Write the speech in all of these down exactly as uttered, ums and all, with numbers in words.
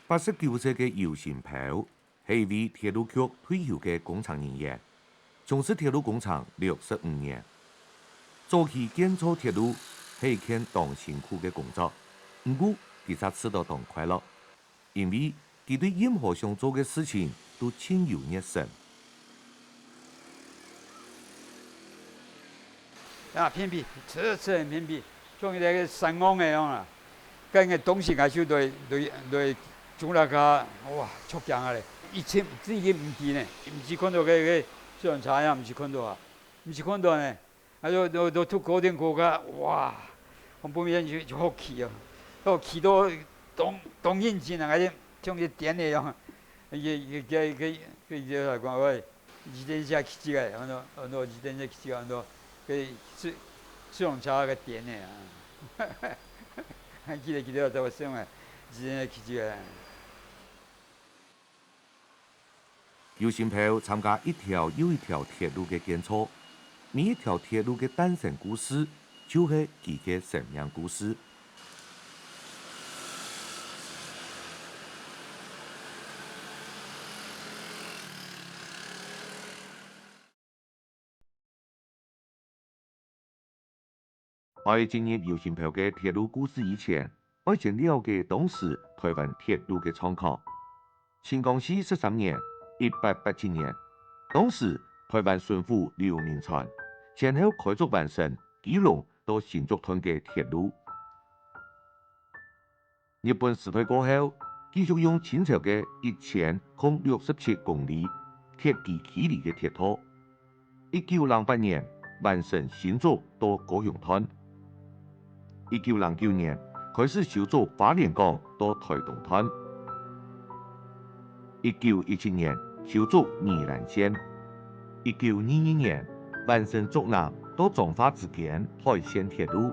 八十九歲个游新豹係一位鐵路局退休个工程人員，從事鐵路工程六十五年。早期建造鐵路係一件當辛苦个工作，毋過佢卻試著當快樂，因為佢對任何想做个事情都盡有熱忱。 啊，偏僻，真真偏僻，像一个山崗个樣啊。該个東西啊，就對對對，中了个，哇，著驚啊咧！以前真个毋知呢，毋知看到个个消防車呀，毋知看到啊，毋知看到呢。啊，都都都突高點過个，哇，恐怖片就就好奇啊，好奇到當當認真啊，像个電个樣。 佢佢佢佢佢佢來講，喂，自行車騎起來，安到安到自行車騎起來，安到佢自自行車个電个啊，記得記得做个生啊，自行車騎起來。游新豹參加一條又一條鐵路个建造，每一條鐵路个誕生故事，就係佢个生命故事。 愛進入游新豹个鐵路故事以前，愛先了解當時臺灣鐵路个狀況。清光緒十三年，一八八七年，當時臺灣巡撫劉銘傳前後開足完成基隆到新竹段个鐵路。 日本時代過後，繼續用清朝个一千空六十七公里鐵基距離个鐵道。一九零八年完成新竹到高雄段。一九零九年開始修築花蓮港到臺東段。 一九一七年修築宜蘭線，一九二二年完成竹南到彰化之間海線鐵路。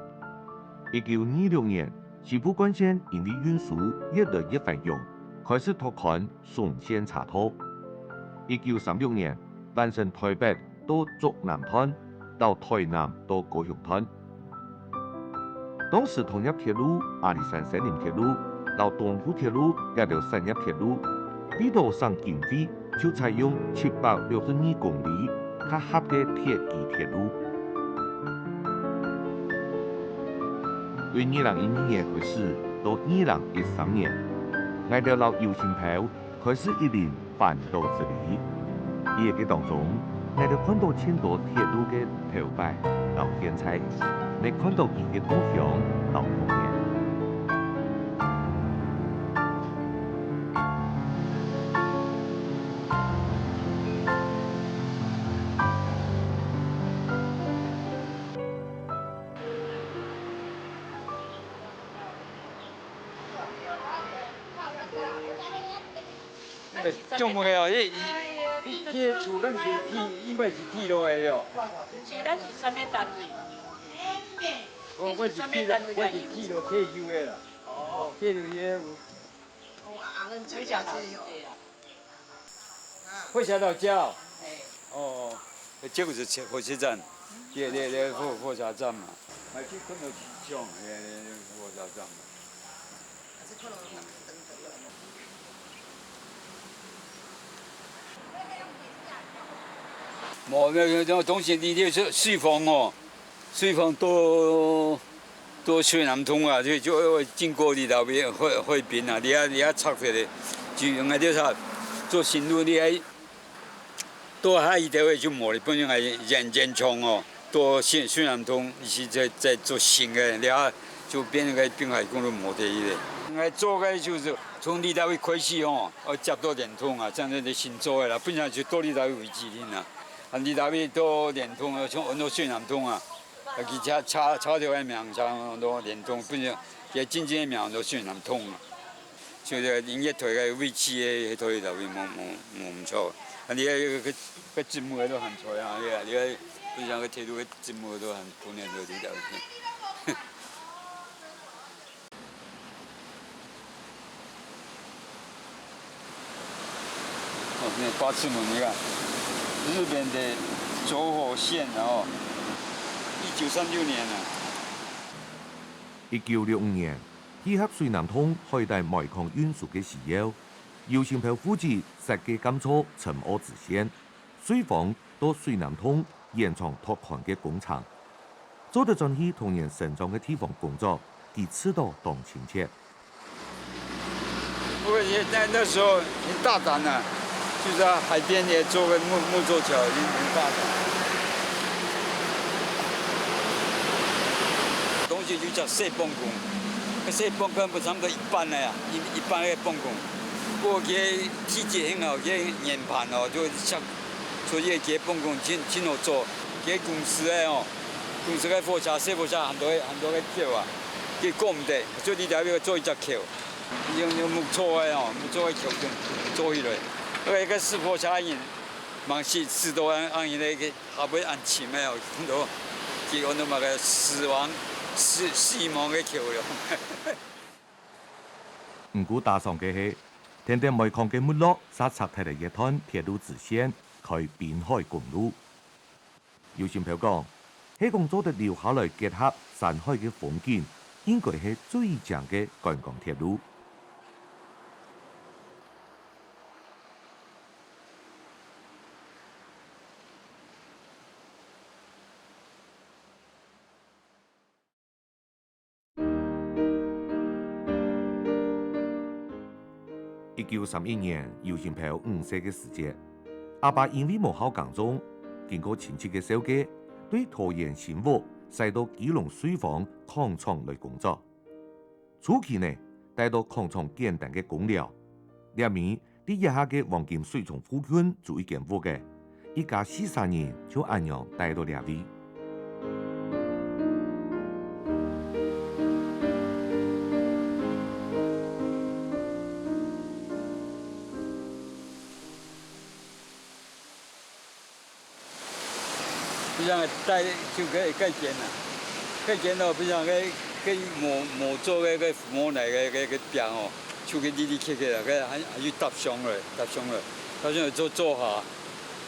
一九二六年，西部幹線因為運輸越來越繁榮，開始拓寬雙線車道。一九三六年完成臺北到竹南段，摎臺南到高雄段。 當時桃園鐵路、阿里山森林鐵路摎東部鐵路這兜產業鐵路，為著省經費，就採用七百六十二公里較狹个鐵基鐵路。對二零一二年開始到二零一三年，𠊎兜摎游新豹 開始一輪環島之旅。這个當中，𠊎兜看著盡多鐵路个頭擺摎現在，也看著佢个故鄉摎童年。種个哦，迄、迄、迄个樹咱是鐵，應該是鐵路个哦。是，咱是啥物單位？我、我是鐵路，我是鐵路退休的啦。哦，鐵路也有。 火車到遮哦。哦，這个是火車站，對，對，對，火、火車站嘛。啊，這可能是像，嘿，火車站嘛。無，那个、那个東西，你就是水防哦。 水防到、到水南通啊，就、就愛經過你頭尾海、海邊啊，你啊、你啊插起來，就用該條啥做新路，你愛到下一條个就無了，本來延、延長哦，到水、水南通，伊是在、在做新个，你啊就變个濱海公路無得去了。應該做个就是從你頭尾開始哦，愛接到連通啊，這樣子新做个啦，本來就到你頭尾為止定啊。 啊，你頭尾到連通，像安到水南通啊，啊，佢車、車、車條个名，像安到連通，本身佢真正个名安到水南通啊。就係營業台个位置个，迄台頭尾無、無、無毋著。啊，你个、个、个節目个都還在啊，你个、你个、你像个鐵路个節目都還可能都在頭尾。 哦，那个八尺門，你看，日本的走火线，然后一九三六年啊。一九六五年，配合水南通海底煤礦運輸个需要，游承標負責設計監造沉塢支線，水防到水南通延長拓寬个工程。 做得轉去童年生長个地方工作，佢試著當親切。不過也在那時候很大膽啊，就在海邊也做個木、木造橋，也很大膽。東西就叫細磅工，細磅根本差不多一半了呀，一、一半个磅工。不過佢體積很好，佢圓盤哦，就像 所以佢个磅工真、真好做，佢个公司个哦，公司个貨車、細貨車很多个、很多个橋啊，佢過毋得，所以你就愛做一隻橋，用、用木造个哦，木造个橋做起來。因為該駛貨車个人，蠻死、死到恁、恁樣个，下尾恁深个哦，很多，佢安到麼个死亡、死、死亡个橋了。 毋過打爽个係，跈等煤礦个沒落，煞拆忒了一段鐵路支線，開濱海公路。游承標講，係講做得留下來結合山海个風景，應該係最靚个觀光鐵路。 一九三一年，游承標五歲个時節，阿爸因為無好耕種，經過親戚个紹介，對桃園新屋徙到基隆瑞芳礦場來工作。初期呢，帶到礦場簡單个工寮，這尾 在這下个黃金水沖附近租一間屋仔，一家四儕人就恁樣蹛到這位。 比如講，帶，就該該間啊，該間哦，比如講該該無無做該該無來个該該餅哦，就該哩哩刻刻啊，該還還有搭上了，搭上了，搭上了做做下，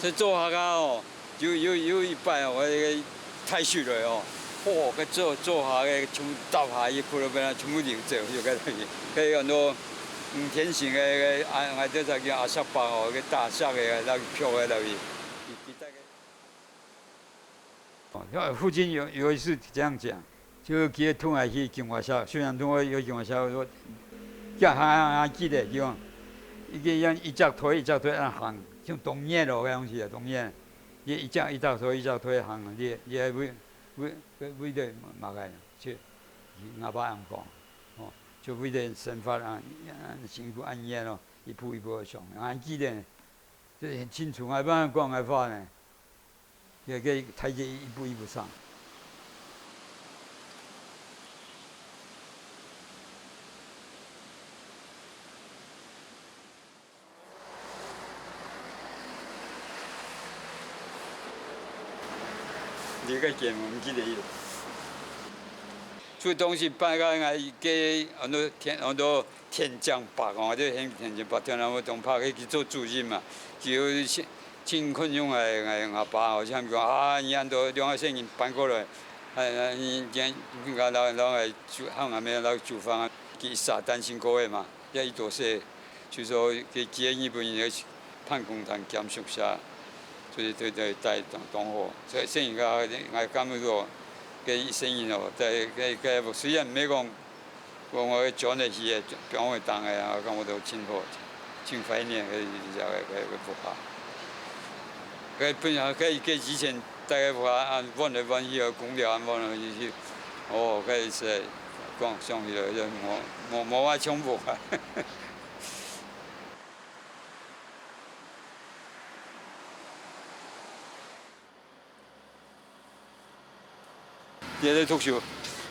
這做下啊哦，有有有一擺哦，該該大雪來哦，嚯，該做做下个全部倒下，一窟窿邊啊，全部流走，就該該該安到五田型个个啊，𠊎這隻叫阿石伯哦，个大石个，那漂个那位。 哦，附近有有一次這樣講，就佢个同學去金華社，雖然同學有金華社，我講，還還還記得，就講，一個人一隻腿一隻腿恁行，像當熱咯，該東西啊，當熱。佢一隻一隻腿一隻腿行，佢佢會會會會得麼个，就𠊎爸恁講，哦，就為了生活啊，恁辛苦恁熱咯，一步一步上，還記得，這很清楚，𠊎爸講个話呢。 也給台階一步一步上。一个节目毋記得有。就當時辦个，𠊎个安到天，安到天降白哦，就天，天降白，天南東白，去做主任嘛。就請，請困用个，𠊎，𠊎爸好像講啊，你安到兩个細人搬過來，啊，啊，你，你，你，老，老，老，煮，喊俺们老煮飯啊，佢一下單身个嘛，也一多歲。 就說佢，佢个日本人个辦公廳兼宿舍，所以對，對，帶當，當好。所以細人个，𠊎感覺到，佢一生人哦，在，在，在，雖然毋係講，講𠊎个轉个去个，放个當个啊，感覺到真好，真懷念个，个，个，个文化。个本來，个，个以前大家文化啊，換來換去个，講了啊，換來換去，哦，个是講想起來，就無，無，無法重複啊。 也在讀書，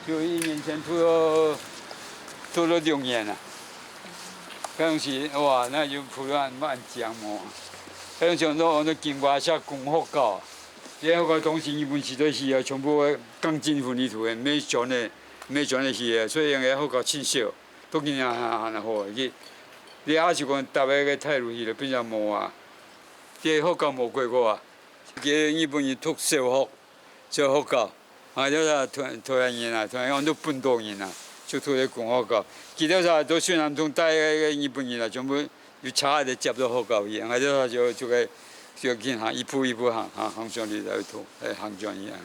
就一年前讀了，讀了六年啊。該當時，哇，該就讀到恁，恁靚哦。該當時都，都經過一下公學校，這學校當時日本時代時啊，全部个鋼筋混凝土个，毋係磚个，毋係磚个起个，所以該學校真小，到今日還，還好。佢，你也是講搭个，个大路去了，變成無啊。這學校無改過啊。 佢日本人讀小學，小學校，啊，就係台，台灣人啊，台灣人都本島人啊，就讀个公學校。佢兜啥都雖然同帶个，个日本人啊，全部有車仔接到學校去，啊，就，就，就个，就緊行，一步一步行，行，行上去才會讀，哎，行轉去啊。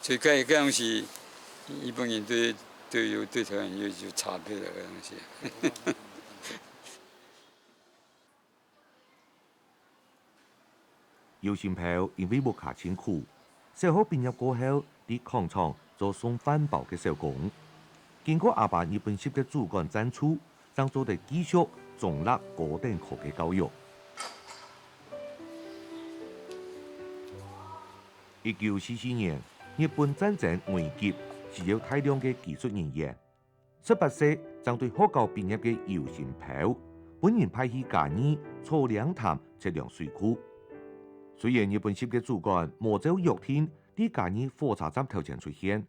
所以該，該樣是日本人對，對，有，對台灣人有，有差別个，該樣是。 游新豹因為屋下盡苦，小學畢業過後，在礦場做送飯包个小工。經過阿爸日本籍个主管贊助，正做得繼續中壢高等科个教育。一九四四年，日本戰爭危急，需要大量个技術人員。 十八歲正對學校畢業个游新豹，分人派去嘉義草嶺潭測量水庫。雖然日本籍个主管無照約定在嘉義火車站頭前出現，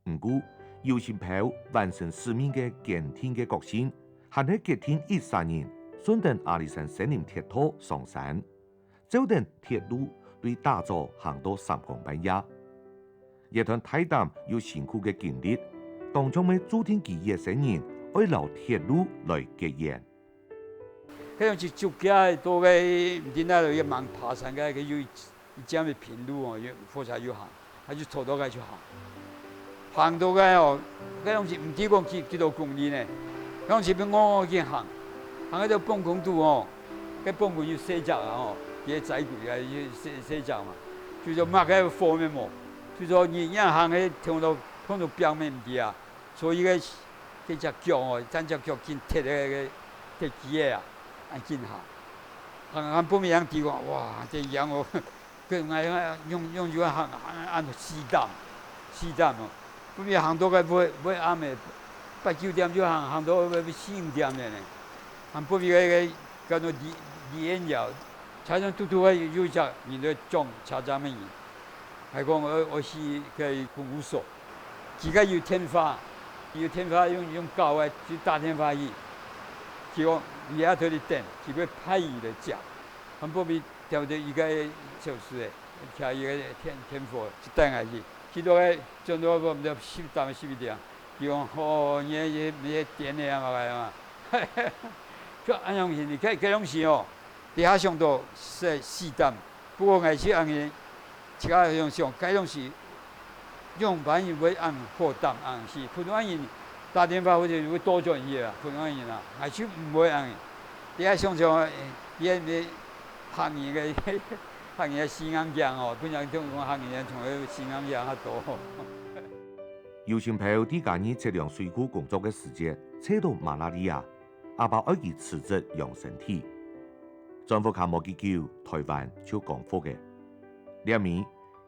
毋過，游新豹完成使命个堅定个個性，還係決定一儕人順等阿里山森林鐵道上山。 照等鐵路對打早行到三更半夜。這段大膽又辛苦个經歷，當像係注定佢一生人愛摎鐵路來結緣。該樣就逐家到該，毋知哪位个吂爬山个，該有一，一站个平路哦，有火車有行。 佢就坐到該就行。行到該哦，該當時毋知講幾，幾多公里呢，該當時愛戇戇去行，行到半空肚哦，該半空有細隻啊吼，佢个仔鬼啊，有細，細隻嘛，就說麼个火咩無，就說你恁行个，碰到，碰到壁面毋知啊，所以該，該隻腳哦，單隻腳緊踢个，該，踢機个啊，恁緊行，行，行，分人知講，哇，這樣哦。 佢𠊎用，用，用行，行，行到四點，四點哦。分別行到該尾，尾暗个，八九點就行，行到尾，尾四五點个呢。還分別个，个，叫做離，離遠了，車站堵堵个有一隻人在講車站个人，還講，呃，我去該公務所，佢該有電話，有電話用，用搞个，就打電話去，佢講，你也在這等，佢會派人來接。還分別 調到一個小時誒，調一個電，電火就帶𠊎去，去到該，轉到差不多十點、十一點，佢講：「哦，你，你，你電个啊嘛，該嘛。」就恁樣去，你該，該東西哦，這下想到係四點，不過𠊎係恁樣，自家想想，該東西 仰般人會恁好膽恁去？普通人打電話或者會倒轉去啊，普通人啊，𠊎就毋會恁。你愛想想，你，你客人个，客人个心眼靚哦，本來就講客人个從來心眼靚較多。游新豹在嘉義測量水庫工作个時節，𤆬到馬拉利亞，阿爸愛佢辭職養身體。轉屋下無幾久，臺灣就光復个。這暝，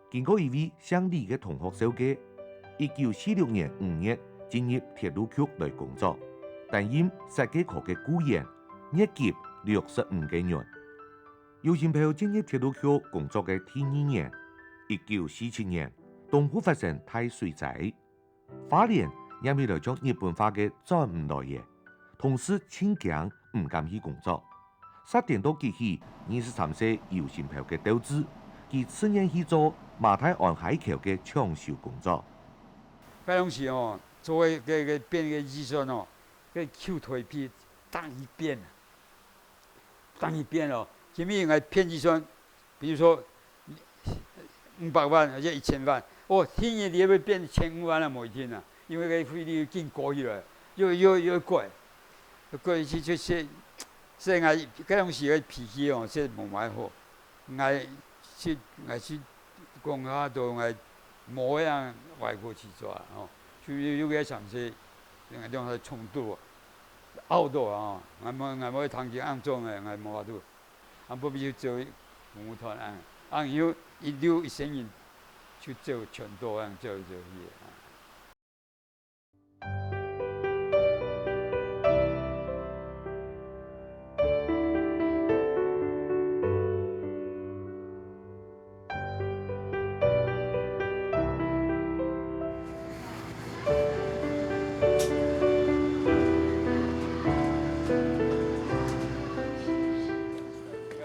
經過一位姓李个同學紹介，一九四六年五月進入鐵路局來工作，擔任設計科个僱員，月給六十五個銀。游新豹進入鐵路局工作个第二年，一九四七年，東部發生大水災，花蓮黏起來像日本話个轉毋來了，同事盡驚毋敢去工作，煞顛倒激起二十三歲游新鵬个鬥志，佢自願去做馬太鞍溪橋个搶修工作。該當時哦，做个个个變个預算哦，个舊台幣打一變，打一變哦，今日𠊎變預算，比如說五百萬或者一千萬，哦，聽日你會變千五萬啊，無一定啊，因為个匯率緊高起來，又又又貴，貴去就係，所以𠊎該當時个脾氣哦，係無麼好。 𠊎係，𠊎係講下都𠊎無恁樣歪過去做啊，吼，就有有个常時，兩个衝突啊，拗到啊，𠊎無，𠊎無聽見恁樣个，𠊎無法度，啊，不如就做文物團啊，啊，以後一溜一生人就做全島恁樣走走去啊。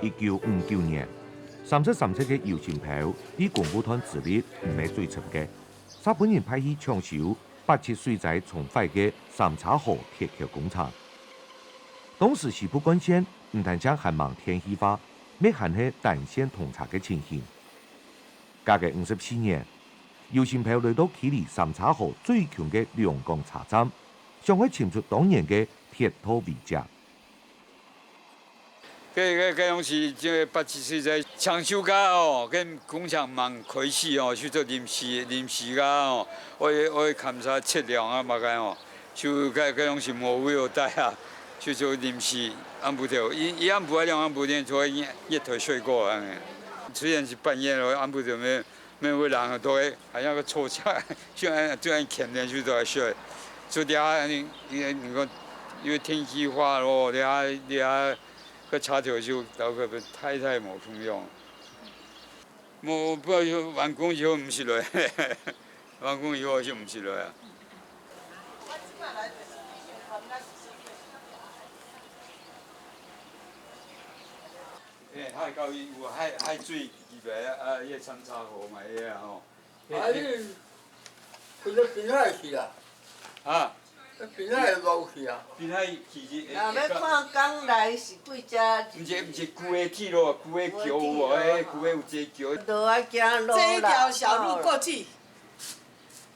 一九五九年，三十三歲个游新鵬，在公務團資歷毋係最深个，煞分人派去搶修八七水災沖壞个三叉河鐵橋工程。當時西部幹線毋單淨還吂電氣化，乜還係單線通車个情形。隔个五十四年，游新鵬來到距離三叉河最近个龍岡車站，想愛尋出當年个鐵道遺跡。 該該該當時這八七水災搶修个哦，該工程吂開始哦，就做臨時臨時个哦，愛愛勘察測量啊麼个哦，就該該當時無位好戴啊，就做臨時暗晡頭，一一暗晡啊兩暗晡天做一日頭睡過啊。雖然係半夜咯，暗晡頭咩 無人啊，都會，還有个坐車，就恁就恁牽連就都會睡。就這下，你你你講，因為電氣化咯，這下這下个車頭就到个太太無共樣。無，不，完工以後毋識來，完工以後就毋識來啊。 欸，海溝有海海水入來啊，啊，也參差河嘛，也啊吼。啊，你，佢个邊仔去啊？啊？邊仔落去啊？邊仔其實，若要看港內是幾隻？毋是毋是，舊个鐵路，舊个橋無？欸，舊个有這橋。落啊，行路啦。這一條小路過去，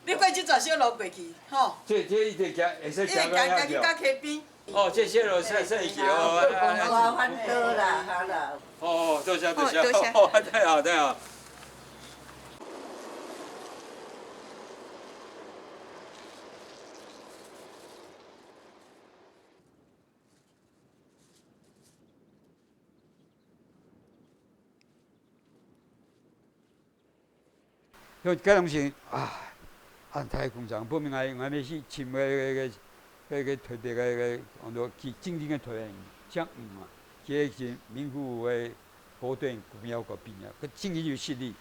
你過這條小路過去，吼。這這一直行，會使行到遐條。一直行行去到溪邊。 哦，謝謝了，謝謝謝謝哦。哎，哎，哎，好啦，好啦。哦，哦，多謝，多謝。哦，多謝。哦，太好，太好。像該當時啊，恁大工程，本來𠊎𠊎愛去尋个个个个个特別个个，安到去正經个台灣人，像毋啊，佢係民國个高等公校个畢業，佢正經有實力。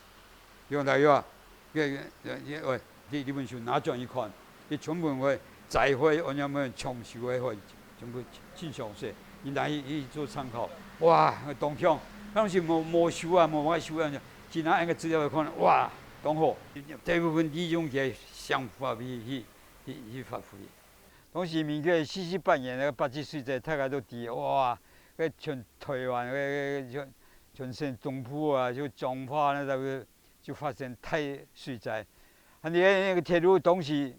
用大約啊，个个个，喂，你你本書拿轉去看，佢全部會再會，安樣樣搶修个會。 全部盡詳細，你拿去去做參考。哇，當強！當時無無修啊，無法修啊，今下恁个資料來看，哇，當好。大部分利用佢个想法去去去去發揮。當時民國四十八年个八七水災，大家都知，哇，該全台灣个个全全省東部啊，就彰化那个就發生大水災。啊，你看那個鐵路當時，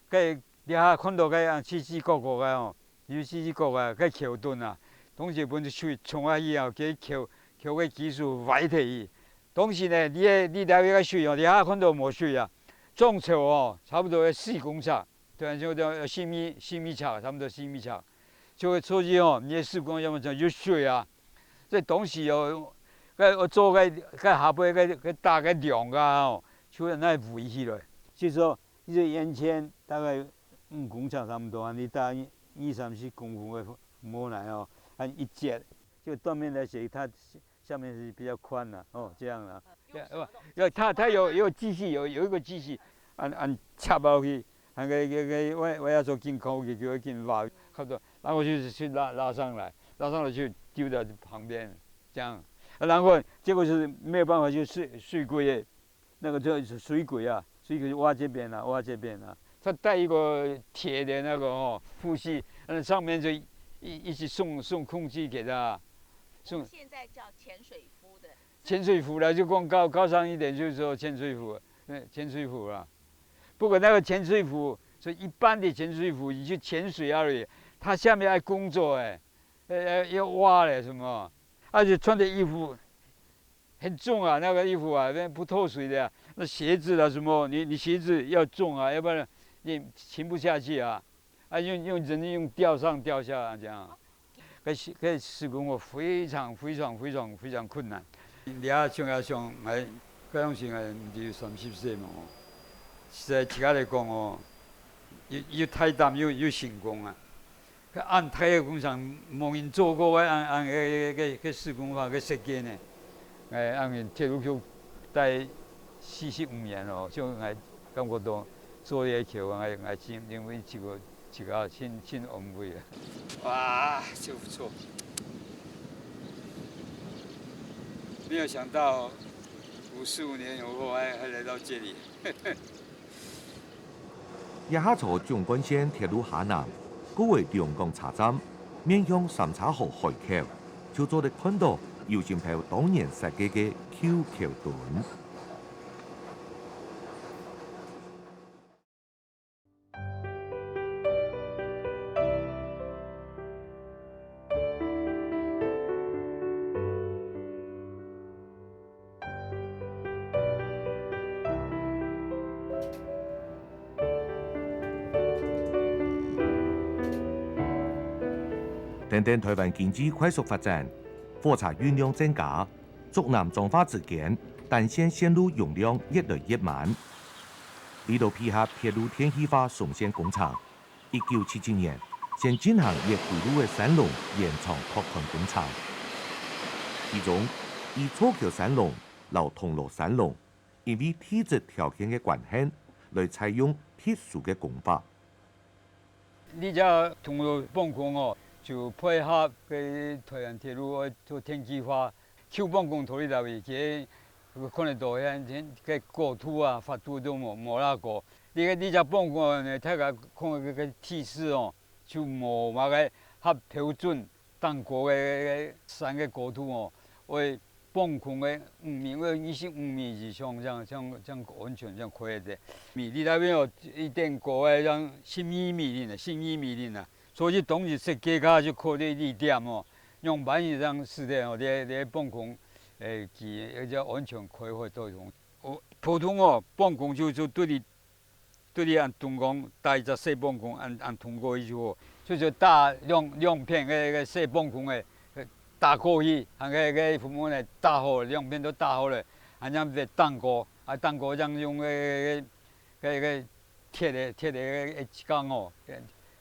該 這下看到个啊，四四角角个哦，有四四角个，該橋墩啊，當時分水沖下去啊，該橋橋个基礎歪忒去。當時呢，你个你了解个水哦，這下看到無水啊，漲潮哦，差不多要四公尺，對啊，就就四米四米尺，差不多四米尺，就會出去哦，你个四公尺有水啊。所以當時哦，該做該該下背該該搭个梁啊哦，就恁樣圍起來。就說 這個圓圈大概五公尺差不多，恁樣大二三十公分个無奈哦，恁一截，就斷面來寫，它下面是比較寬的哦，這樣啦。对，因为它，它有，有机器，有，有一个机器，按，按插下去，那个，那个，我，我要说紧扣，给，给我紧拉，差不多，然后就是去拉，拉上来，拉上来就丢到旁边，这样。啊，然后结果是没有办法，就水，水鬼耶，那个就是水鬼啊，水鬼挖这边啊，挖这边啊。他带一个铁的那个哦，呼吸，嗯，上面就一，一直送，送空气给他，送。现在叫潜水夫的。 潜水服啦，就讲高，高尚一点，就是说潜水服，嗯，潜水服啦。不过那个潜水服是一般的潜水服，你去潜水而已，他下面还工作哎，呃，要挖嘞什么，而且穿的衣服很重啊，那个衣服啊，那不透水的啊，那鞋子啦什么，你，你鞋子要重啊，要不然你沉不下去啊。 啊，用，用，人用吊上吊下啊，这样。该施，该施工哦，非常，非常，非常，非常困难。你啊，像啊，像，哎，该当时哎，毋知有三十岁嘛吼，实在自家来讲哦，又，又大胆又，又成功啊。该恁大个工程，無人做過个，恁，恁个，个，个，个施工法个設計呢。 哎，恁鐵路局待四十五年咯，就𠊎感覺到做這橋，𠊎，𠊎真認為這个，這个真，真安慰啊。哇，真不錯。沒有想到五十五年以後還，還來到這裡。 這下坐縱貫線鐵路下南，過過龍岡車站，面向三叉河海口，就做得看到游心鵬當年設計个舊橋墩。 等等台灣經濟快速發展，火車運量增加，竹南彰化之間單線線路容量越來越滿。為著配合鐵路電氣化松線工程， 一九七七年，先進行越歸路个山龍延長拓寬工程。其中，以草橋山龍摎銅鑼山龍，因為地質條件个關係，來採用特殊个工法。這隻銅鑼磅空哦，就配合个台灣鐵路愛做電氣化， 舊磅空拖去哪位，佢看得到，該，該高度啊，闊度都無，無偌高。這个，這隻磅空呢，大家看該个地勢哦，就無麼个較標準，頂高个，个山个高度哦，愛磅空个五米，愛二十五米以上，這樣，這樣，這樣安全，這樣可以的。米粒那邊有一點高个，像十二米零啊，十二米零啊。 所以當時設計家就考慮這點哦，用萬一這樣使得哦，這，這磅空，誒，佢，誒，這安全開會都用。哦，普通哦，磅空就，就對你，對你按中央打一隻細磅空，按，按通過去就好。就是打兩，兩片个，个細磅空个，呃，打過去，還个，个部門呢打好，兩片都打好了，還樣子頂高，啊，頂高這樣用个，个， 个，个鐵个，鐵个个，个一槓哦，个，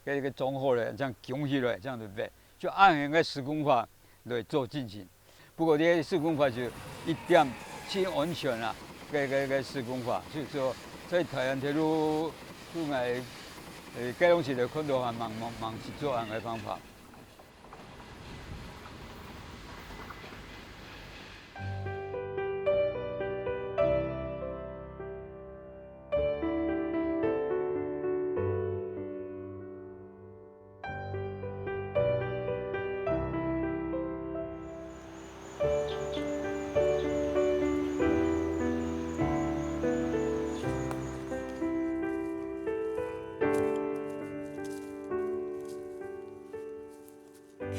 个，个裝好了，這樣供起來，這樣子賣，就恁樣个施工法來做進行。不過這个施工法就一點真安全啦，个，个，个施工法，就說在台灣鐵路，路來，呃，該東西來看到還蠻，蠻，蠻實做恁个方法。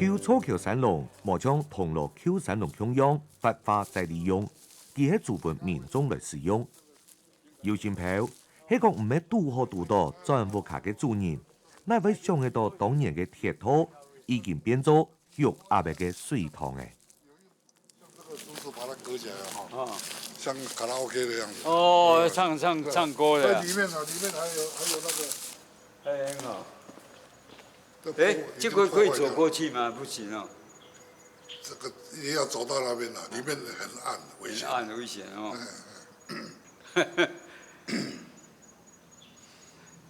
舊草橋山龍無像銅鑼舊山龍共樣活化再利用，佢係租分民眾來使用。游心鵬係講毋係堵好堵著轉屋下个主人，哪會想得到當年个鐵道已經變做肉鴨仔个水塘仔。 像這個珠子把它隔起來了哈，啊。像卡拉OK的樣子。哦，對。唱，唱，對。唱歌的啊。在裡面呢，裡面還有，還有那個，哎，很好。這破，哎，這個可以走過去嗎？已經破壞掉了。不行哦。这个一定要走到那边了，里面很暗，危险。暗，危险哦。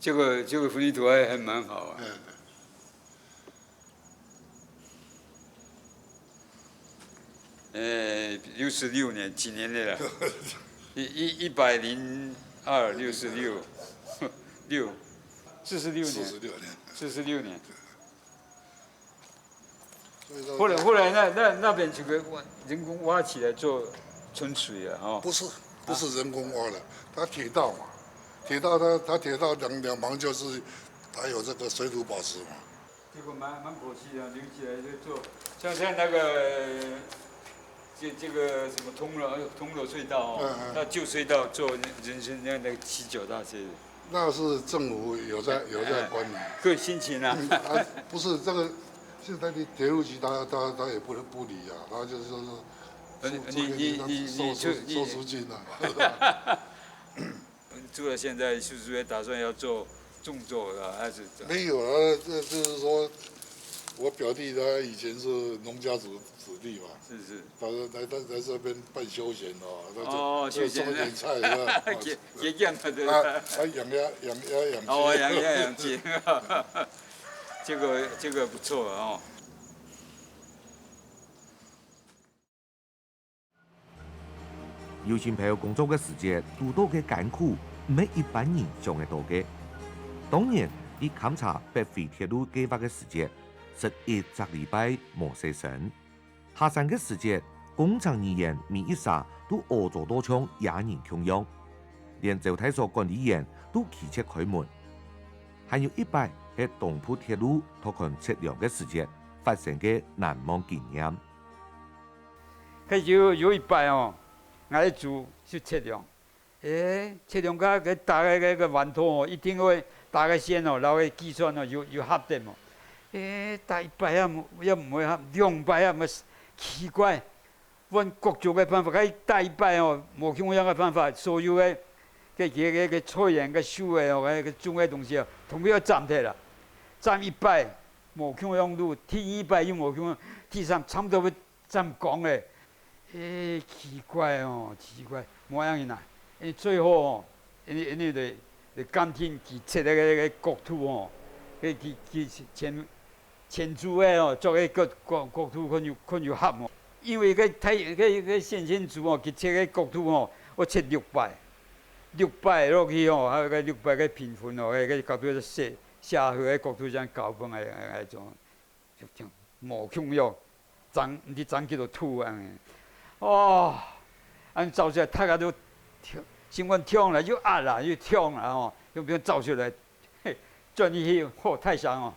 这个，这个分离图还，还蛮好啊。嗯。呃，六十六年，几年的了？一，一，一百零二，六十六，六，四十六年。四十六年。四十六年。所以说，后来，后来那，那，那边就给挖，人工挖起来做存水了，哦。不是，不是人工挖的，它铁道嘛，铁道它，它铁道两，两旁就是还有这个水土保持嘛。这个蛮，蛮可惜的，留起来就做，像，像那个，这，这个什么铜锣，铜锣隧道哦，嗯，嗯。那旧隧道做人，人行那，那个骑脚踏车的。那是政府有在，有在管理。哎，各有心情啊。嗯，啊，不是这个，现在的铁路局他，他，他也不能不理啊，他就是说是，呃，你，你，你，你，收，收，你，收租金啊。住到现在是不是也打算要做种作啊，还是怎么？没有啊，这就是说，我表弟他以前是农家子，子弟嘛，是，是。他说来，他来这边半休闲哦，他就，哦，休闲。种一点菜啊。节，节俭的，对吧？啊，啊，养鸭，养鸭，养鸡。哦，养鸭养鸡。这个，这个不错哦。 游行背後工作个時節，堵到个艱苦，毋係一般人想得到个。當年，佢勘察北回鐵路計畫个時節，十一隻禮拜無洗身。下山个時節，工程人員每一儕都屙糟到像野人共樣，連招待所管理員都拒絕開門。還有一擺係東部鐵路拓寬測量个時節發生个難忘經驗。 該有，有一擺哦，𠊎个組去測量，誒，測量該，該搭个，該，該彎道哦，一定會搭个線哦，摎个計算哦，有，有合得無？誒，搭一擺也無，也毋會合，兩擺也毋會，奇怪，換各種个辦法，該搭一擺哦，無共樣个辦法，所有个，該，該，該，該菜園、該樹仔哦，該，該種个東西哦，通通要斬忒啦。斬一擺，無共樣路，第二擺又無共樣，第三差不多要 站崗咧，誒，奇怪哦，奇怪，無要緊啊。因為最後哦，因為，因為就，就鑑定佢測个該，該角度哦，佢，佢，佢前，前組个哦，做个角，角，角度看有，看有合無？因為該太，該，該先前組哦，佢測个角度哦，愛測六擺，六擺落去哦，還有該六擺个平分哦，該，該角度係寫，寫好个角度像高分个，該，該種。 就聽無共樣，爭，毋知爭幾多度恁呢。哦，恁走出來，大家都跳，心肝跳啦，又壓啦，又跳啦吼，又毋曉走出來，嘿，轉入去，吼，大聲哦，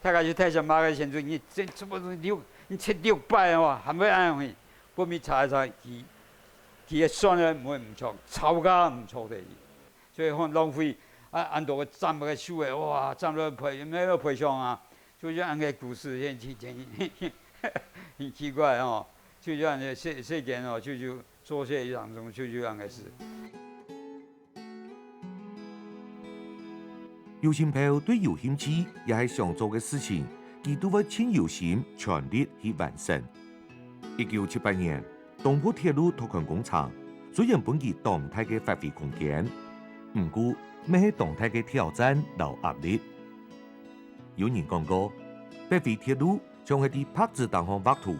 大家就大聲罵个先生，你這，這麼你，你測六擺哦，還會恁樣呢？不過查一查，佢，佢个算呢，毋會毋著，吵架毋著个。 所以很浪費。啊，恁多个斬个樹仔，哇，斬了賠，沒有賠償啊。就係恁个故事，很，很，很，很奇怪哦。就係恁个世，世間哦，就，就做事當中，就，就恁个事。游行背對有興趣也係想做个事情，佢都會盡有心、全力去完成。一九七八年， 東部鐵路拓寬工程，雖然分佢當大个發揮空間，毋過乜係當大个挑戰摎壓力。有人講過，北回鐵路像係在白紙頂項畫圖，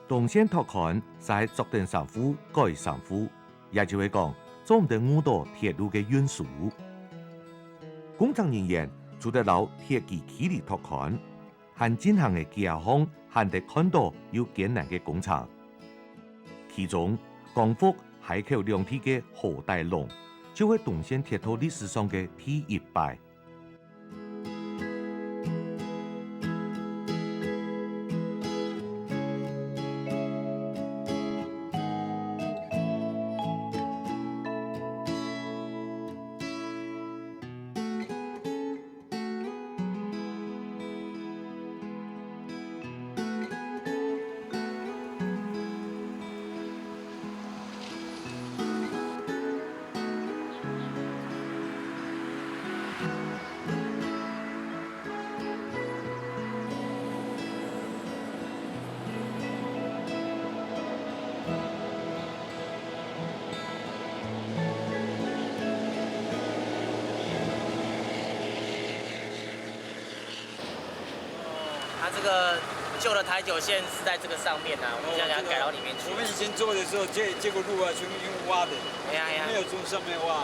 東線拓寬就係著等衫褲、改衫褲，也就係講，做毋得誤著鐵路个運輸。工程人員除了摎鐵基距離拓寬， 還進行个幾下項罕得看著又艱難个工程。其中，光復、溪口兩地个河底弄，就係東線鐵道歷史上个第一擺。它这个旧的台九线是在这个上面啊，我们现在给它改到里面去。我们以前做的时候，这，这个路啊，全部用挖的，哎呀，哎呀。没有从上面挖，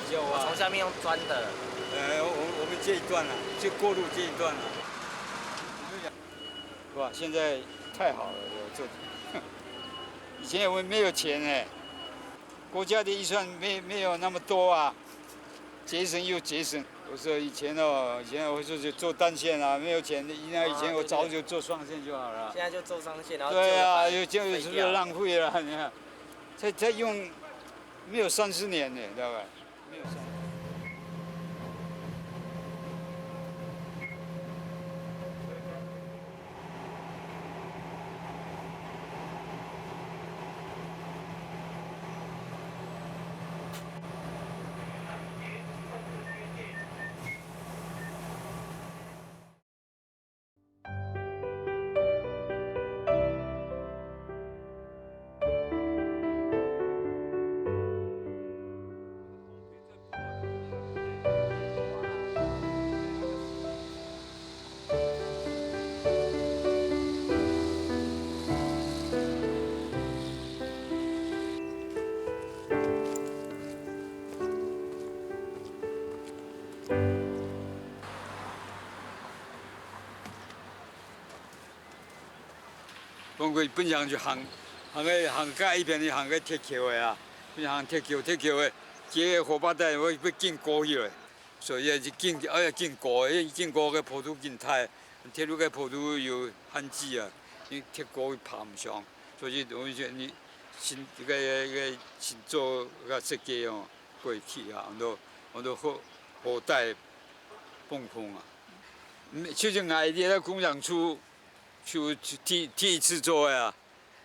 底下挖。从下面用钻的。呃，我，我们这一段啊，就过路这一段啊。哇，现在太好了，有这，以前我们没有钱哎，国家的预算没，没有那么多啊，节省又节省。我说以前哦，以前我就是做单线啊，没有钱，那以前我早就做双线就好了。现在就做双线，然后对啊，旧的把它就这样是不是废掉。浪费了？你看，才，才用没有三十年呢，知道吧？没有三十年。講過，本想就行，行个，行到一邊去行个鐵橋个啊，本想行鐵橋，鐵橋个，這个火把帶會，會緊高起來，所以就緊，哎呀，緊高，因為緊高个坡度緊大，鐵路个坡度有限制啊，因為鐵高爬毋上，所以我們就，你新，這个，這个新做个設計哦，過去啊，安到，安到火，火帶崩空啊。嗯，就是𠊎這个工程處 就第，第一次做个啊，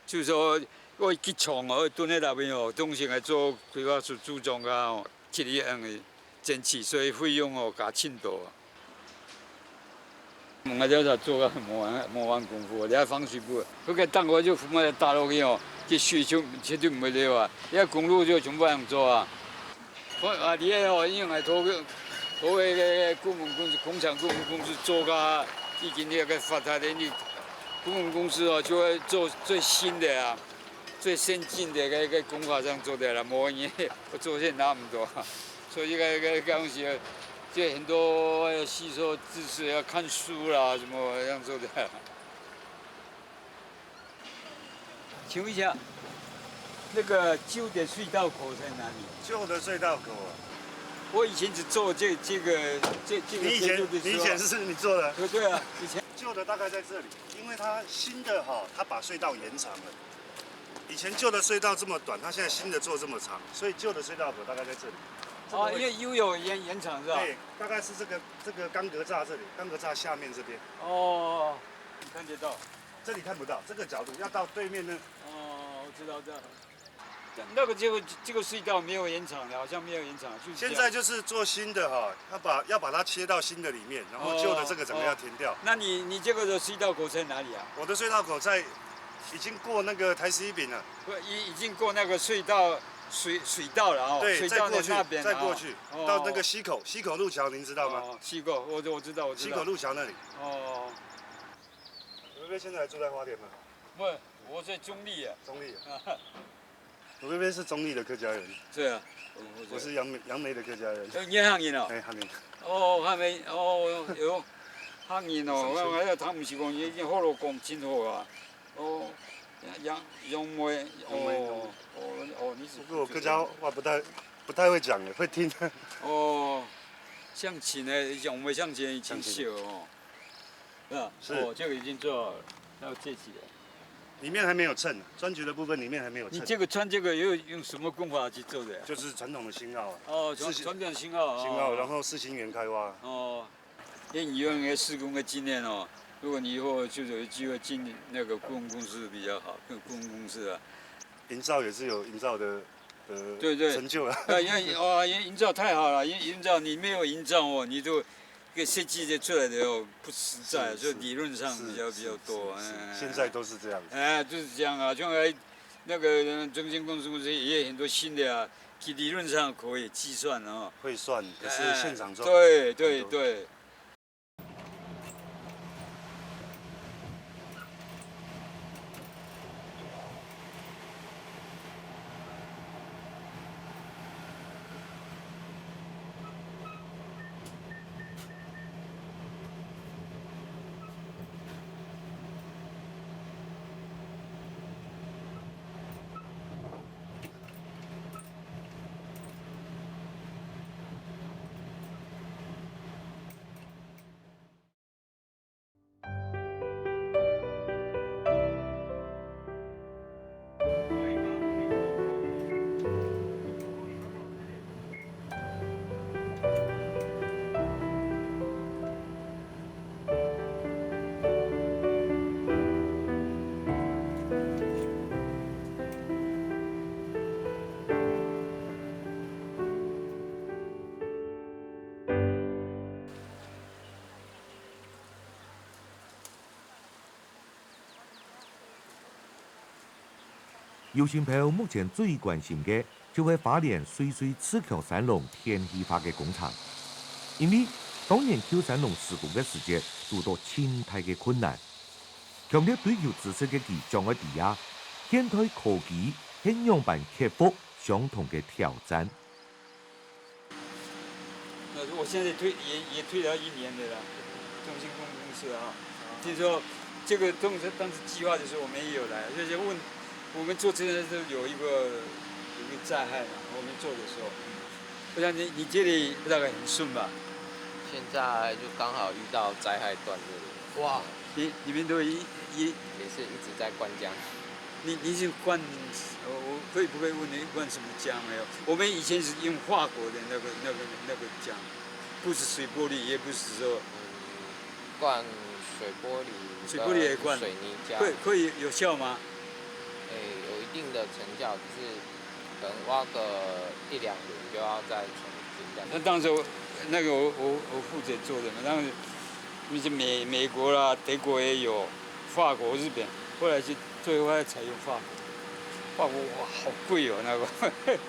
就說愛去衝哦，蹲在那邊哦，當時來做規劃師組長啊，哦，去恁樣个爭取，所以費用哦，加盡多啊。𠊎這下做个無完，無完工夫，這下放水不，該个當我就扶木打落去哦，這水就，絕對毋會流啊，這公路就全部恁樣做啊。 我啊，你个吼，因為𠊎頭个，頭个个顧問公司，工程顧問公司做个，已經那个發達的，你顧問公司哦，就會做最新的啊，最先進的个个工法上做的啦，無你我做些拿毋到啊，所以个个个东西，就很多要吸收知识，要看书啦，什么这样做的。 请问一下，那个旧的隧道口在哪里？旧的隧道口啊。我以前只做这，这个，这，这个你以前，街路的时候。你以前是你做的？对，对啊，以前。旧的大概在这里，因为它新的哈，它把隧道延长了。以前旧的隧道这么短，它现在新的做这么长，所以旧的隧道口大概在这里。这个位置。哦，因为又有延，延长是吧？对，大概是这个，这个钢格栅这里，钢格栅下面这边。哦，看得到。 这里看不到，这个角度要到对面那。哦，我知道，知道。那个，这个，这个隧道没有延长的，好像没有延长，就是这样。现在就是做新的哈，要把，要把它切到新的里面，然后旧的这个整个要填掉。哦，哦。那你，你这个的隧道口在哪里啊？我的隧道口在，已经过那个台十一丙了。不，已，已经过那个隧道，水，水道了哦，对，水道的那边了哦。再过去，再过去，哦。到那个溪口，溪口路桥，您知道吗？哦，溪口，我，我知道，我知道。溪口路桥那里。哦。 你会不会现在还住在花莲吗？不，我在中立啊。中立啊。你会不会是中立的客家人？对啊，我，我是杨梅，杨梅的客家人。呃，你客人哦？哎，客人。哦，客人，哦，有，客人哦，我，我听毋是讲，你，你好好讲，真好啊。哦，杨，杨梅，杨梅，哦，哦，哦，你是，不过我客家话不太，不太会讲的，会听。哦，乡亲呢，杨梅乡亲真少哦。 是吧？是。哦，这个已经做好了，要接起来。里面还没有衬，砖局的部分里面还没有衬。你这个穿这个又用什么工法去做的呀？就是传统的新澳啊。哦，传，四星，传统新澳，哦。新澳，然后四星园开挖。哦，因为你有那个施工的经验哦，如果你以后就是有机会进那个顾问公司比较好，跟顾问公司啊。营造也是有营造的，呃，对，对。成就啊。啊，因为，哦，因为营造太好了，因为营造你没有营造哦，你就 这个设计的出来的哦，不实在，是，所以理论上比较，是，比较多，是，是，哎。现在都是这样子。哎，就是这样啊，像那，那个中兴公司，公司也有很多新的啊，其理论上可以计算哦。会算，可是现场做哎，对，对，很多。对。游新豹目前最關心个就係花蓮瑞穗自強山籠電氣化个工程，因為當年舊山籠施工个時節堵到盡大个困難，強烈追求知識个佢想愛知啊，現代科技係仰般克服相同个挑戰。 那我現在退也也退了一年了啦，中兴公司啊，聽說這個東西當時計劃的時候我們也有來，就是問我們做這件事有一個有一個災害嘛，我們做的時候，我想你你這裡大概很順吧？現在就剛好遇到災害段落。哇，你你們都一一也是一直在灌漿。你你是灌，我我可以不可以問你灌什麼漿没有？我們以前是用法國的那個那個那個漿，不是水玻璃，也不是說灌水玻璃，水玻璃也灌，水泥漿，会会有效吗？哎，有一定的成效，只是可能挖个一两轮就要再重新再。那当时那个我我我负责做的嘛，当时那些美美国啦、德国也有，法国、日本，后来是最后才用法国。法国哇，好贵哦那个，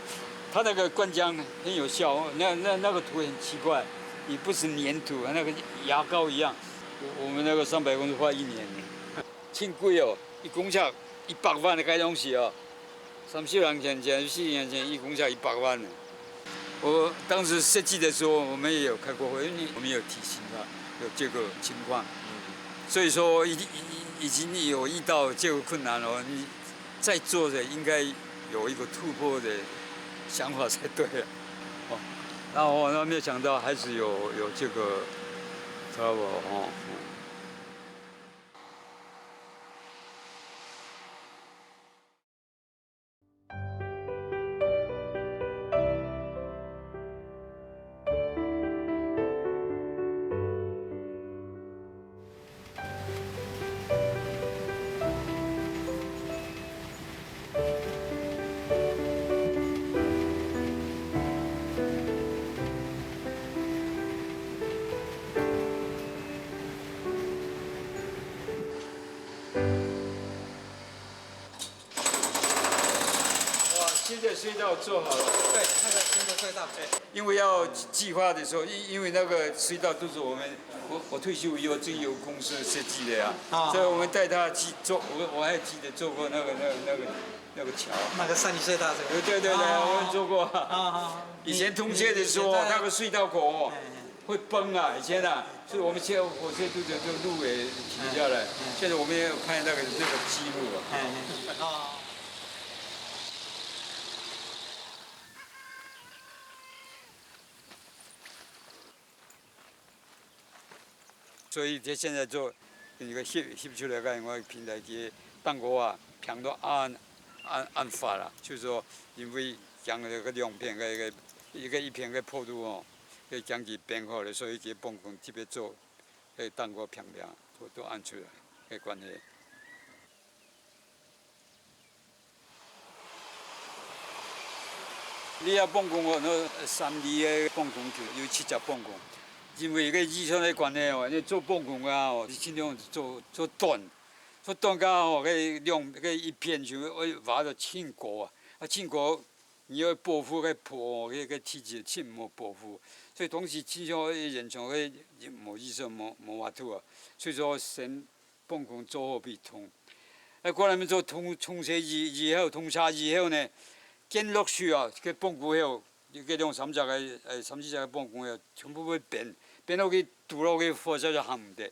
它那个灌浆很有效，那那那个土很奇怪，也不是黏土，那个牙膏一样。我我们那个三百公司花一年呢，真贵哦，一公尺一百万的该东西哦。 三十年前、前四十年前，一公尺一百万呢。我当时设计的时候，我们也有开过会，因为我们有提醒他有这个情况，所以说已经已已经有遇到这个困难了，你在做的应该有一个突破的想法才对了。哦，那我那没有想到还是有有这个 trouble 哦。 哇，新的隧道做好了。对，那个新的隧道。因为要计划的时候，因因为那个隧道都是我们我我退休以后经由公司设计的呀，啊。所以我们带他去做，我我还记得做过那个那个那个那个桥。那个三义隧道这个。对对对，啊。我们做过。啊啊。以前通车的时候，以前在那个隧道口哦，哎哎。 会崩啊，以前啊，所以我们现在火车都在这路也停下来，嗯，嗯。现在我们也有拍那个那个记录啊。哎哎。哦。 所以佢現在做一个翕翕出來个，因為平台佢當過啊，平到恁恁恁闊啦，就是說因為將該个兩片个一个一个一片个坡度哦，佢將佢變好了，所以佢半空特別做，个當過平平，都都恁出來个關係。 你啊，磅空哦，那三里个磅空就有七隻磅空，因為个預算个關係哦，你做磅空啊哦，盡量做做短，做短个哦，个量个一片就會挖到盡高啊，啊盡高，你要保護个坡哦，个个地質盡無保護，所以當時盡量个延長个無預算無無法度啊，所以說先 磅空做好比通。啊，過來面做通通車以以後，通車以後呢，見落去啊，个磅空後，个兩三隻个，呃，三四隻个磅空後，全部會變，變落去堵落去火車就行毋得。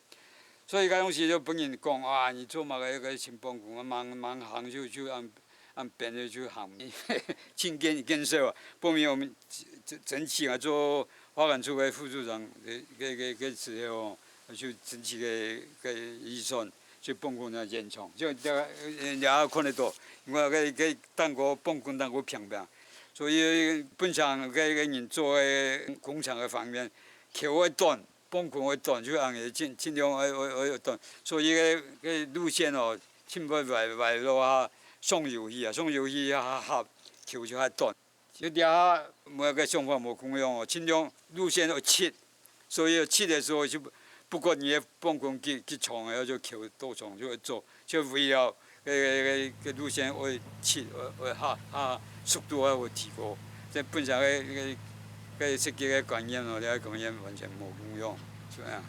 所以該當時就分人講啊，你做麼个个新磅空啊，慢慢行就就按按變个就行，真見見笑啊。不過我們整整體啊，做發展處个副處長个个个个時候哦， 就整體个个預算，就磅空个延長，就這个也看得到，因為个个當過磅空當過平平，所以本身个个人做个工程个方面，橋會短，磅空會短，就恁樣盡盡量會會會短，所以个个路線哦，盡會歪歪落啊，上游去啊，上游去啊，下橋就較短。 就這下每个想法無共樣哦，盡量路線愛直，所以直个時候就不管你个磅空幾幾長个，就橋多長就愛做，就為了个个个个路線會切，會會下下速度啊會提高，這本身个个个設計个觀念哦，這个觀念完全無共樣，就恁樣。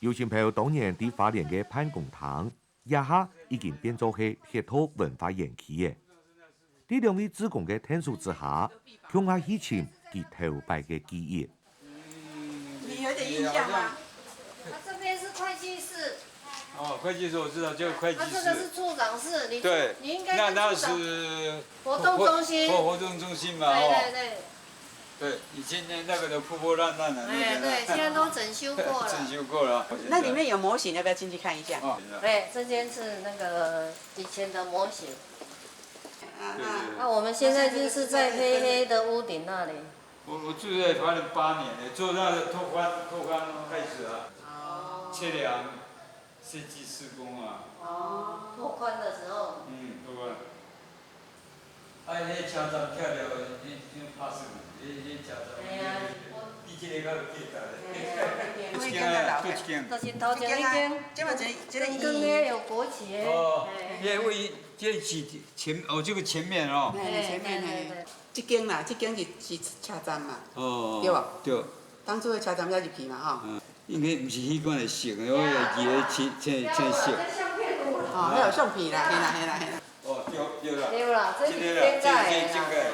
尤新朋當年在花蓮个辦公廳，這下已經變做係鐵道文化園區了。在兩位志工个𢯭手之下，共下去尋佢頭擺个記憶。你有點印象嗎？他这边是会计室，哦，会计师我知道，就是会计他这个是师。处长室，你对，你应该那那跟处长是活动中心，活活动中心嘛，对哦，对对，对，以前那那个都破破烂烂的，那哎对，个呢现在都整修过了。整修过了。那里面有模型，要不要进去看一下？哦，对，这间是那个以前的模型。对对那我们现在就是在黑黑的屋顶那里。我我住在花莲八年了，做那个拓宽拓宽开始啊，哦测量、设计、施工啊，哦，拓宽的时候，嗯，拓宽。啊，迄车站拆掉，迄迄拍算，迄迄车站，哎呀比这个较有价值。我已经在老对一间，就是头前一间，这嘛这这个跟跟那有国旗的，哦，哎因为这是前哦，这个前面哦，哎，前面对嘿对，这间啦，这间是是车站嘛，哦，对吧对，当初的车站要入去嘛哈。嗯，应该毋是迄款的色，我会记得青青青色。相片图哦，还有相片啦，嘿啦嘿啦嘿啦。哦，对对啦，对啦，这是这个啦，现在的这这这个，啦。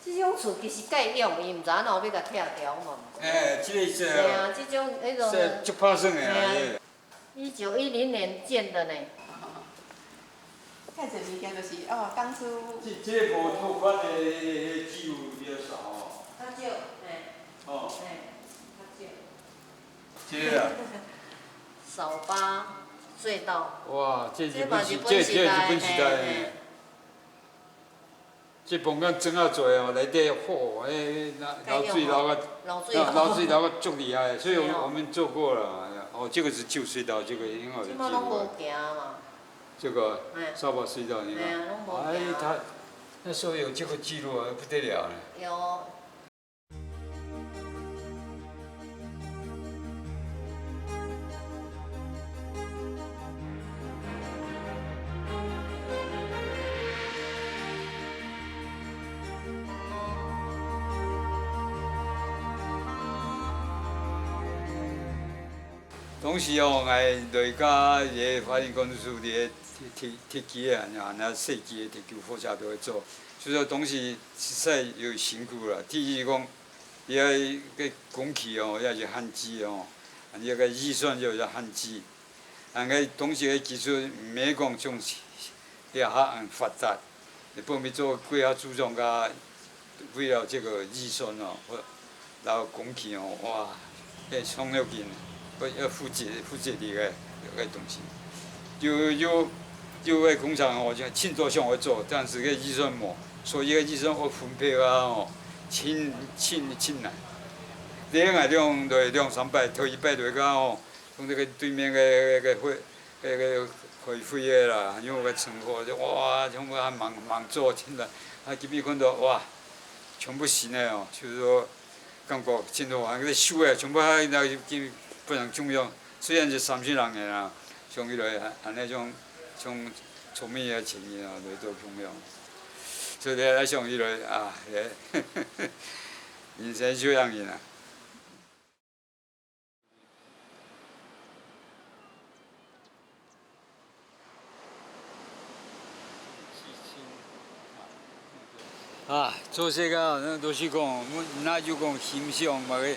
这种厝其实该用，伊毋知影哪有要甲拆掉嘛。哎，这个是对啊，这种迄种是足拍算的啊，嘿啊一九一零年建的呢。看这物件就是哦，当初这这个无拓宽的记录比较少哦。较少，嘿，哦，嘿，较少。这个啊，扫巴隧道，哇，这日这嘛本时，日本时代，这这日本时代嘿，这房间真啊侪哦，内底吼，迄那流水流个，流水流水流个足厉害，所以是哦我我们做过了。哎呀，哦，这个是旧隧道，这个很好的记这马拢无录啊。行嘛，这个哎扫把隧道，你看，哎呀，拢无哎行，他那时候有这个记录啊，不得了呢。有。当时哦，𠊎来甲个花莲工作处个铁铁铁机啊，啊，那设计个铁球火车都会做，所以说当时实在有辛苦了。第一讲，伊个个工期哦，也是限制哦，啊，伊个预算就有限制。 啊，个当时个技术毋免讲像这下恁发达，日本要做几下组装个，为了这个预算哦，或然后工期哦，哇，迄伤要紧，要要负责负责任个个东西。有有有个工厂哦，就尽多想要做，但是个预算无，所以个预算要分配啊哦，尽尽尽难。你个两两两三百，头一百来个哦。 从这个对面个个个会个个开会个啦，因为个乘客就哇，全部还忙忙做进来，啊，今日看到哇，全部新个哦，就是说感觉真好玩，个修个全部还那个基本上中央，虽然是三十人个啦，想起来还还那种像聪明个前人啊，来做中央，所以来想起来啊，也人生就样人啊。 啊，做事个，那都是讲，那就讲欣赏，么个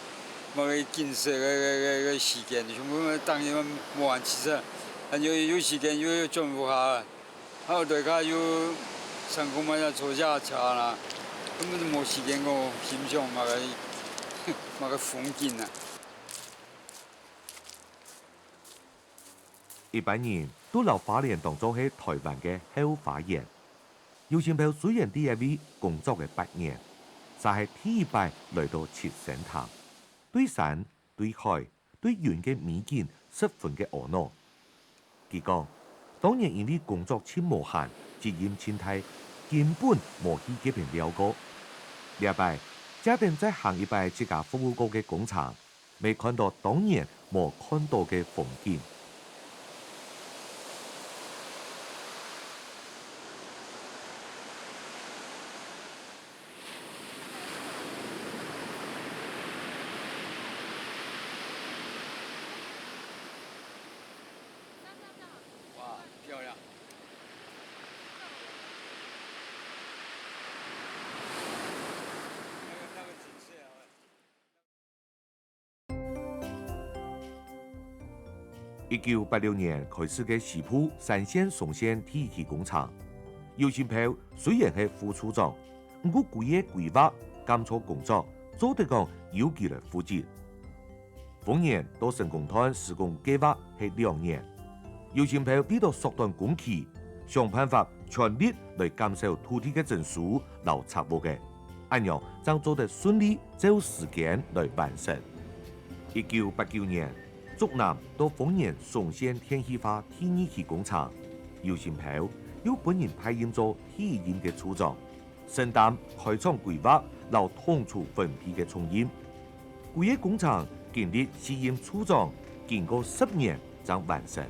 么个景色个个个个时间，全部当然无人去说，啊，有有时间又又转屋下，还有对家有成功嘛，坐下车啦，根本就无时间讲欣赏么个么个风景啊。 一般人都摎花蓮當作係台灣个後花園。游新朋雖然在這位工作个八年，嗄係第一擺來到七星潭，對山、對海、對雲个美景十分个阿腦。佢講，當年因為工作盡無閒，責任盡大，根本無去該片尞過。這擺，正等再行一擺自家服務過个工廠， 乜看到當年無看到个風景。哇，漂亮！那个，那个景色啊。 一九八六年開始个西部三線松縣第一期工廠，游新豹雖然係副處長，毋過歸个規劃、監督工作做得講由佢來負責。豐源到成功段施工計畫係兩年，游新豹為著縮短工期，想辦法全力來減少土地个徵收摎拆屋个，恁樣正做得順利照時間來完成。一九八九年，竹南到豐源松縣電氣化第二期工廠，游新豹又分人派任做第一任个處長，承擔開廠規劃摎統籌分配个重任。 歸个工程經歷四任處長，經過十年正完成。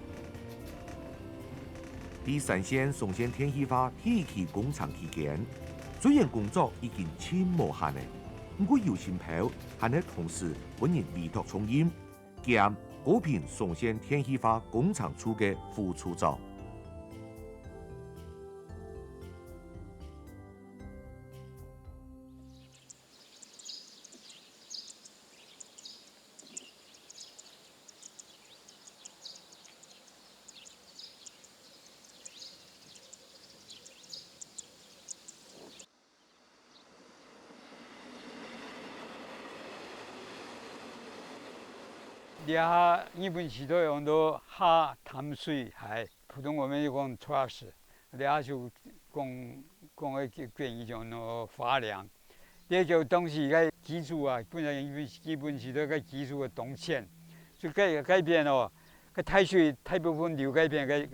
在三線松縣電氣化第一期工程期間，雖然工作已經盡無閒了，毋過游新豹還係同時分人委託重任，兼高屏松縣電氣化工程處个副處長。 這下日本時代用到下淡水溪，普通我們就講trash，這下就講，講个國語講壩梁。這就當時个基礎啊，本來日本，日本時代个基礎个東遷，就該，該片哦，該大水大部分流該片个，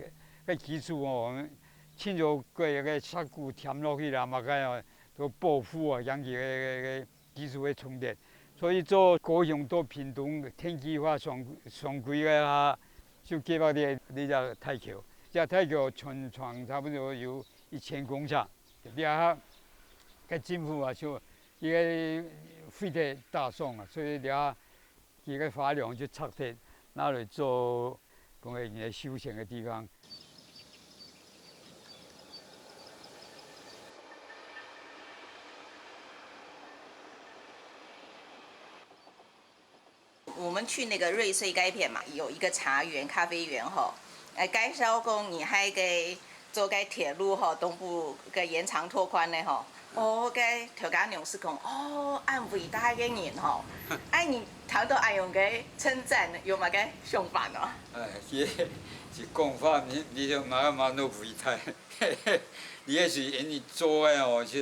个基礎哦，盡多个，个石牯添落去啦，麼个哦，都保護啊，引起个，个，个 技術个衝突。所以做高雄到屏東電氣化上，上軌个下，就計畫這，這隻大橋。這大橋全長差不多有一千公尺。這下个政府啊，就一個廢鐵大爽啊，所以這下佢个橋梁就拆忒，拿來做，講个人家休閒个地方。 我們去那個瑞穗該片嘛，有一個茶園、咖啡園吼，呃，介紹講你還可以做該鐵路吼，東部个延長拓寬呢吼。哦，該頭家娘係講，哦，恁偉大个人吼，哎，你談到恁樣个稱讚，有麼个想法呢？哎，這，這講法，你，你就嘛，嘛都偉大。你也是因為做个哦，這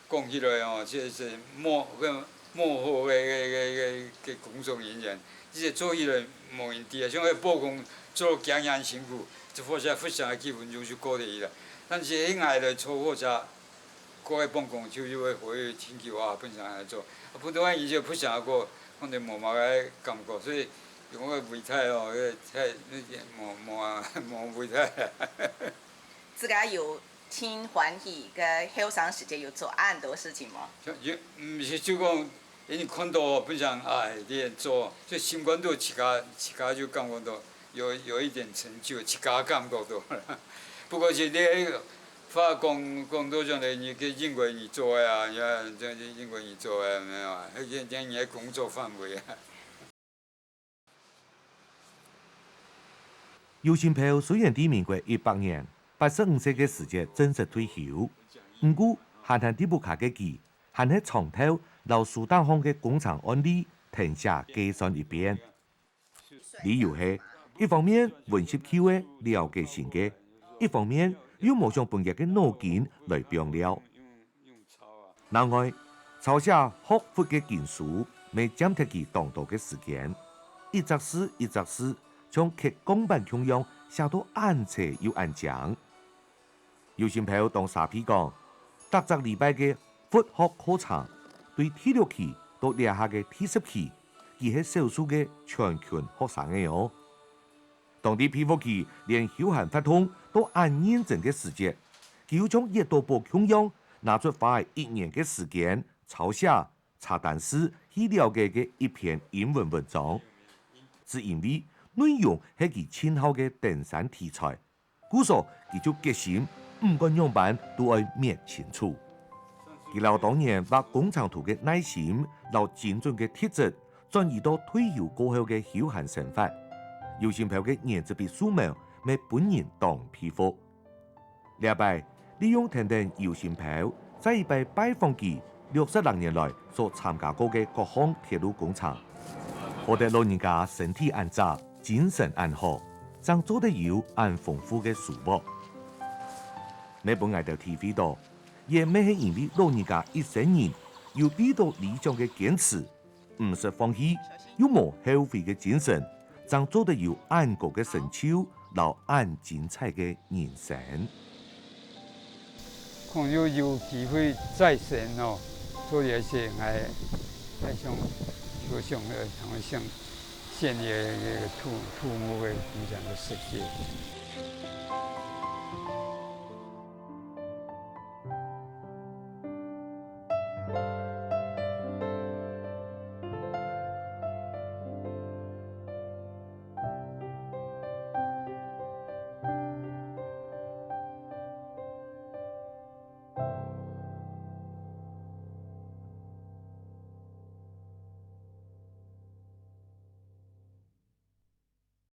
講起來哦，這係幕，个幕後个，个，个，个，个工作人員，這些做起來無人知啊。像該布工做到恁樣辛苦，這火車忽然个幾分鐘就過得去了。但是該𠊎來坐火車，過个半工就，就會回去天橋啊，本上來做。啊，普通个人就忽然過，可能無麼个感覺，所以用个偉大哦，个，太，那些無，無啊，無偉大。自家有 盡歡喜，个後生時節有做恁多事情無？就，就，毋係就講，因為看到本身，哎，你做，就心肝肚自家，自家就感覺到有，有一點成就，自家感覺到。不過是你話講，講到上來，你个認為你做个啊，也，這，這認為你做个，有無啊？那個，那你个工作範圍啊。 游新豹雖然在民國一百年八十五歲个時節正式退休，毋過閒閒在屋下个佢，還係長透摎書單項个工程案例跈寫計算一遍。理由係，一方面溫習舊个了解新个，一方面又無想分厥个腦筋來放尞。 另外，抄寫學術个經書乜佔忒佢當多个時間，一隻字一隻字，像刻鋼板共樣寫到恁齊又恁靚。游心pow當沙鼻講，逐隻禮拜个佛學課程，對第六期到這下个第十期，佢係少數个全勤學生仔哦。當在鼻服期連休閒活動都恁認真个時節，佢又像熱到寶共樣，拿出花一年个時間抄寫 查單字去了解个一篇英文文章。只因為內容係佢盡好个登山題材，故所佢就決心毋管仰般都愛搣清楚。佢摎當年畫工程圖个耐心摎精準个特質，轉移到退休過後个休閒生活。游心pow个原子筆素描乜分人當佩服。 這擺，利用跈等游心pow再一擺拜訪佢六十零年來所參加過个各項鐵路工程，好得老人家身體恁紮，精神恁好，正做得有恁豐富个收穫。乜分𠊎兜體會到，也乜係因為老人家一生人有為著理想个堅持， 毋識放棄，又無後悔个精神，正做得有恁高个成就摎恁精彩个人生。朋友有機會再生哦，做這些，𠊎，𠊎想，就想，呃，想獻一個土，土木个，你講个設計。